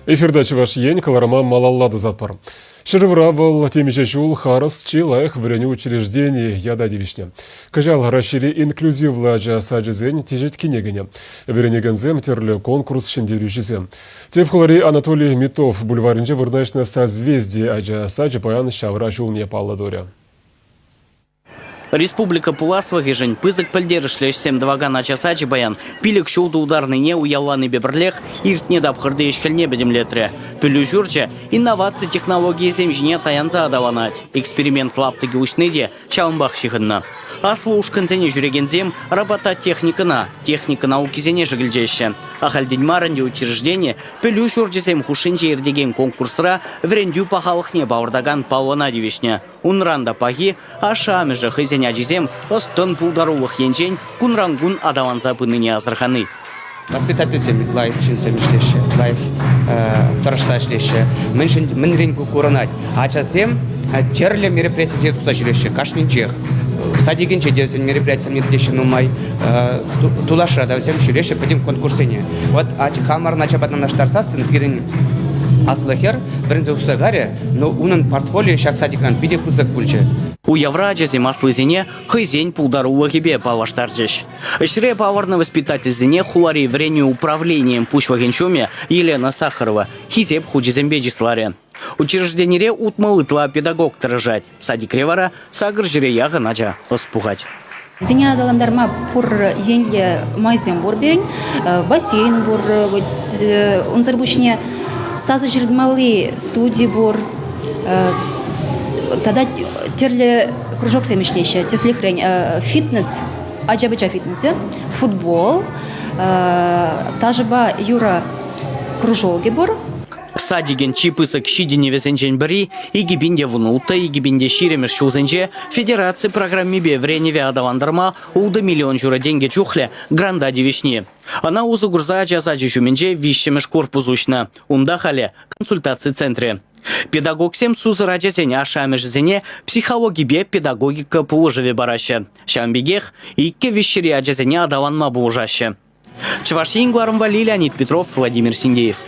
Эфирта Чӑваш Ен кӑларӑма малалла тӑсатпӑр. Ҫӗршывра вӑл темиҫе ҫул харӑс чи лайӑх вӗренӳ учрежденийӗ ята тивӗҫнӗ. Кӑҫал Раҫҫейри инклюзивлӑ ача сачӗсен теҫеткине кӗнӗ. Вӗренекенсем тӗрлӗ конкурс ҫӗнтерӳҫисем. Тӗп хулари Анатолий Митов бульварӗнче вырнаҫнӑ «Созвездие» ача сачӗ паян ҫавра ҫулне паллӑ турӗ. Республика пуласлӑхӗшӗн пысӑк пӗлтерӗшлӗ ӗҫсем тӑвакан ача сачӗ паян 5 ҫул тултарнине уявланипе пӗрлех иртнӗ тапхӑрти ӗҫ-хӗлне пӗтӗмлетрӗ. Пӗлӳ ҫурчӗ инноваци технологийӗсем ҫине таянса аталанать. Эксперимент лаптӑкӗ уҫни те ҫавӑнпах ҫыхӑннӑ. Аслӑ ушкӑнсене ҫӳрекенсем робототехникӑна, техника наукисене шӗкӗлчеҫҫӗ. Ахальтен мар ӗнтӗ учреждени пӗлӳ ҫурчӗсем хушшинче иртекен конкурсра вӗрентӳ пахалӑхне палӑртакан паллӑна тивӗҫнӗ. Унран та пахи, ашшӗ-амӑшӗ хӑйсен ачисем ӑс-тӑн пултарулӑх енчен кунран-кун аталанса пынине асӑрхани. Воспитательсем лайӑх ҫынсем ӗҫлеҫҫӗ, лайӑх тӑрӑшса ӗҫлеҫҫӗ. Мӗншӗн мӗнрен ку курӑнать? Ачасем тӗрлӗ мероприятисене туса ҫӳреҫҫӗ кашнинчех. Садикӗнче те вӗсен мероприятисем иртеҫҫӗ нумай. Тулашра та вӗсем ҫӳреҫҫӗ пӗтӗм конкурссене. Вот хамӑрӑн ачапа танлаштарсассӑн пирӗн аслӑ хӗр вӗренсе тухса карӗ, Но унӑн портфолио ҫак садикран питӗ пысӑк пулчӗ. Уявра ачасем аслисене хӑйсен пултарулӑхӗпе паллаштарчӗҫ. Ӗҫре палӑрнӑ воспитательсене хулари вӗренӳ управленийӗн пуҫлӑхӗн ҫумӗ Елена Сахарова Хисеп хучӗсемпе чысларӗ. Учрежденире 60 ытла педагог тӑрӑшать. Садикре вара сакӑр ҫӗре яхӑн ача ӑс пухать. Вӗсене аталантарма пур енлӗ майсем пур пирӗн. Бассейн пур, унсӑр пуҫне сасӑ ҫыртмалли студи пур. Тата тӗрлӗ кружоксем ӗҫлеҫҫӗ. Тӗслӗхрен, фитнес, ача-пӑча фитнесӗ, футбол, ташӑпа юрӑ кружокӗ пур. Садикӗн чи пысӑк ҫитӗнӗвӗсенчен пӗри 2016 2020 ҫулсенче федераци программипе вӗренӗве аталантарма 6 миллион ҫурӑ тенкӗ чухлӗ гранта тивӗҫни. Ӑна усӑ курса ача сачӗ ҫумӗнче виҫҫӗмӗш корпус уҫнӑ. Унта халӗ консультаци центрӗ. Педагогсем сусӑр ачасен ашшӗ-амӑшӗсене психологипе педагогика пулӑшӑвӗ параҫҫӗ. Ҫавӑн пекех иккӗ-виҫҫӗри ачасене аталанма пулӑшаҫҫӗ. Чӑваш Ен кӑларӑмпа Леонид Петров, Владимир Синдеев.